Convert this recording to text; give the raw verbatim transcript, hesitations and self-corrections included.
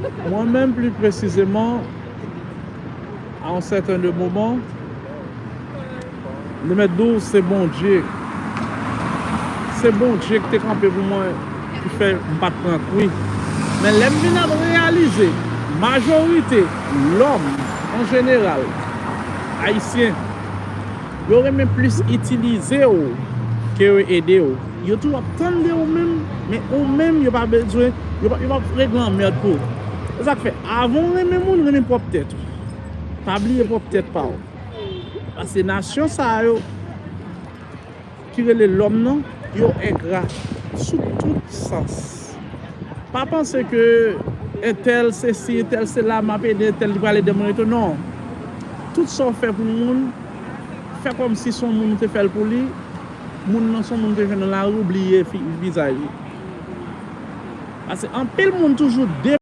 Mwen menm, pli presizeman, a yon sèten de moman, nou mèt di w se Bondye. Se Bondye ki te kanpe pou mwen, ki fè m pa t pran kwi. Men lè m vin ap reyalize, majorite lòm, an jeneral, ayisyen, yo renmen plis itilize w ke yo ede w. Yo toujou ap tann de ou menm, men ou menm, yo pa bezwen, yo pa, yo pa regle anmèd pou ou. Se sa k fè, avan w renmen moun, renmen pwòp tèt ou. Pa bliye pwòp tèt pa w. Paske nasyon sa yo ki rele lòm nan, yo engra sou tout sans. Pa panse ke entèl sesi, entèl sela, m ap ede entèl, li pral ede mwen retou. Non. Tout sa w fè pou moun, fè kòmsi se yon moun ou te fè l pou li, moun nan se yon moun ou te jwenn nan lari, ou bliye fi- vizaj li. Paske anpil moun toujou de